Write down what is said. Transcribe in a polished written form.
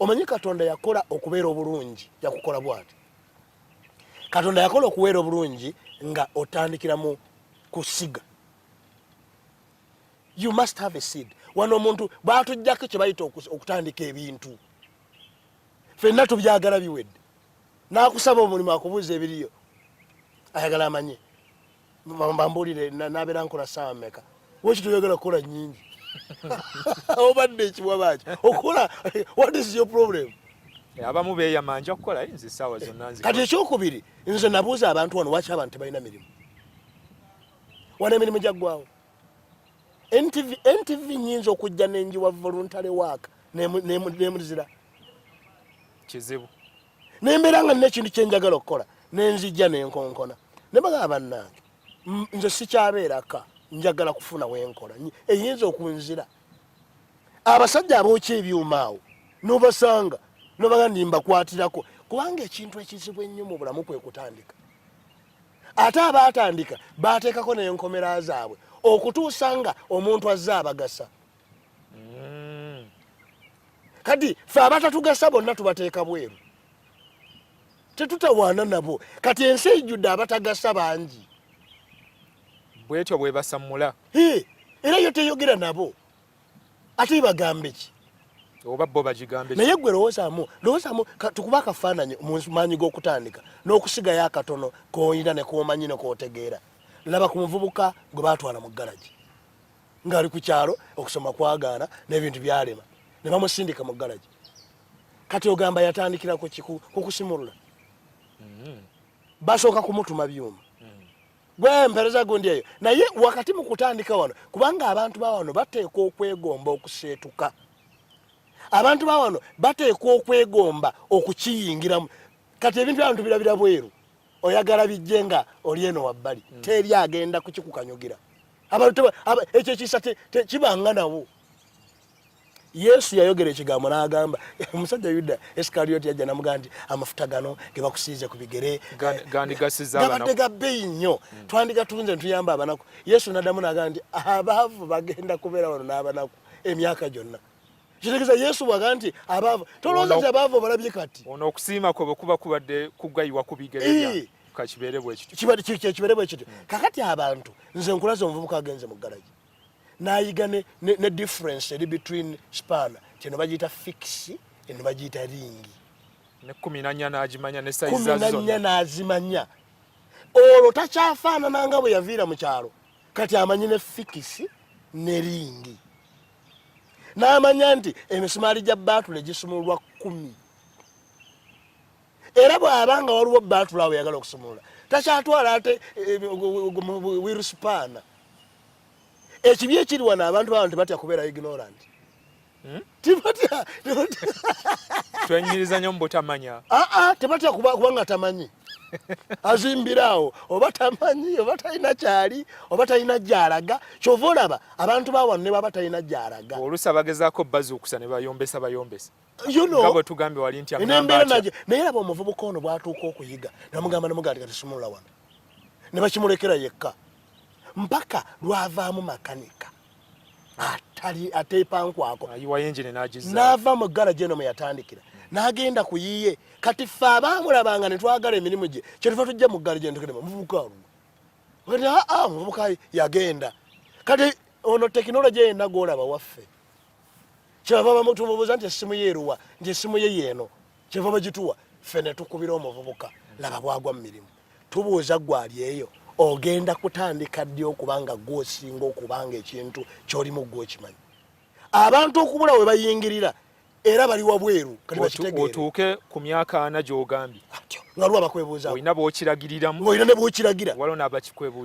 Omanyi Katonda yakola okubeera obulungi, yakukola bwati. Katonda yakola okuweera obulungi nga otandikira mu kusiga. You must have a seed. Wano omuntu batujjako kye bayita okutandika ebintu. Fenna tubyagala biwedde. N'akusaba omulimu akubuuza ebiriyo, ayagala amanye bambuulire nabeera nkola saawa meka. Weki toyagala kukola nyingi obadde ekiwa baki okola? What is your problem? Abamu beeyama nja kukola nze essaawa zonna. Kati ekyokubiri, nze nabuuza abantu wano, waki abantu tebalina mirimu wano? Emirimu gyaggwawo. NTV, NTV nyinza okujja nenjiwa voluntary work nemuzira. Kizibu. Nembeera nga nina ekintu kyenjagala okukola, nenzijja nenkonkona nebagamba, "Bannange, nze sikyabeeraka, njagala kufuna wenkola eyinza okunzira." Abasajja abookya ebyuma awo nobasanga nobaga ndi mbakwatirako, kubanga ekintu ekizibu ennyo mu bulamu kwe kutandika. Ate abaatandika bateekako n'enkomera zaabwe okutuusa nga omuntu azze abagasa. Kati fe abatatugasa bonna tubateeka bweru, tetutawaana nabo. Kati ensi ejjudde abatagasa bangi. Bwetyo bwebasammula. Era yo teyogera nabo, ate bagambe ki? Oba bo bagigambe? Naye gwe lowoozaamu, lowoozaamu, tukuba akafaananyi mu maanyi g'okutandika n'okusigayo akatono koyina ne komanyi ne kotegeera. Laba ku muvubuka gwe baatwala mu garagi ng'ali ku kyalo, okusoma kwagaana n'ebintu byalema, ne bamusindika mu garagi. Kati ogamba yatandikira ku ki? Kukusimulula. Basooka kumutuma byuma, gwe mpereza gundi eyo. Naye wakati mu kutandika wano, kubanga abantu ba wano bateekwa okwegomba okuseetuka, abantu ba wano bateekwa okwegomba okukiyingiramu. Kati ebintu byano tubirabira bweru, oyagala bijje nga oli eno wabbali. Teri agenda kukikukanyugira. Abantu ekyo ekisa kibanga nawo. Yesu yayogera ekigambo n'agamba omusajja Yuda Esikaliyoti, yajja namugamba nti amafuta gano ge bakusiize ku bigere gabadde ga bbeeyi nnyo, twandigatunze ntuyamba abanaku. Yesu naddamu n'agamba nti abaavu bagenda kubeera wano n'abanaku emyaka gyonna. Kitegeeza Yesu bwaga nti abaavu, tolowooza nti abaavu obalabye kati. Ono okusiima kwe bwe kuba kubadde kugayiwa ku bigere, kakibeere bwe kityo. Kibeere bwe kityo. Kakati abantu, nze nkulaze omuvubuka agenze mu garagi n'ayiga ne difference eri between spanner, kino bagiyita fix, eno bagiyita ring. Ne 14 n'agimanya ne size. 14 n'azimanya. Olwo takyafaanana nga bwe yaviira mu kyalo. Kati amanyi ne fix ne ring, n'amanya nti emisumaali gya baatule gisumululwa 10. Era bw'aba nga waliwo baatule awo yagala okusumulula, takyatwala ate wheel spanner. Ekibi ekiri wano, abantu bano tebatya kubeera ignorant. Tebatya. Twenyiriza nnyo mu butamanya. Aa, tebatya kubanga tamanyi, azimbiraawo oba tamanyi, oba talina kyali, oba talina gyalaga. Kyova olaba abantu ba wano ne baba talina gyalaga, oluusi abagezaako bazuukusa ne bayombesa bayombesa. Nga bwe tugambye wali nti nembeera naje. Naye laba omuvubuka ono bw'atuuka okuyiga, namugamba namugamba nti kati sumulula wano, ne bakimulekera yekka mpaka lwavaamu makanika atali ateepankwako. Ayiwa yengine n'agizza. N'ava mu garagi eno mwe yatandikira n'agenda ku yiye. Kati ffe abaamulabanga ne twagala emirimu gye, kyetuva tujja mu garagi eno tugende, muvubuka aluwa? Kati aa, omuvubuka yagenda. Kati ono tekinologi yenna gwolaba waffe, kyebava bamutubuuza nti essimu ye eruwa, nti essimu ye yeeno, kyeva bagituwa ffe ne tukubira omuvubuka. Laba bwagwa mu mirimu. Tubuuza gwe ali eyo, ogenda kutandika ddi okubanga gwosinga okubanga ekintu kyolimu gwokimanyi? Abantu okubula we bayingirira era bali wabweru kati bakitegeere. Otuuke ku myaka 40 gy'ogambye. Atyo nga lwa bakwebuuza. Olina bw'okiragiriramu. Olina ne bwokiragira. Waliwo n'abakikwebuuza.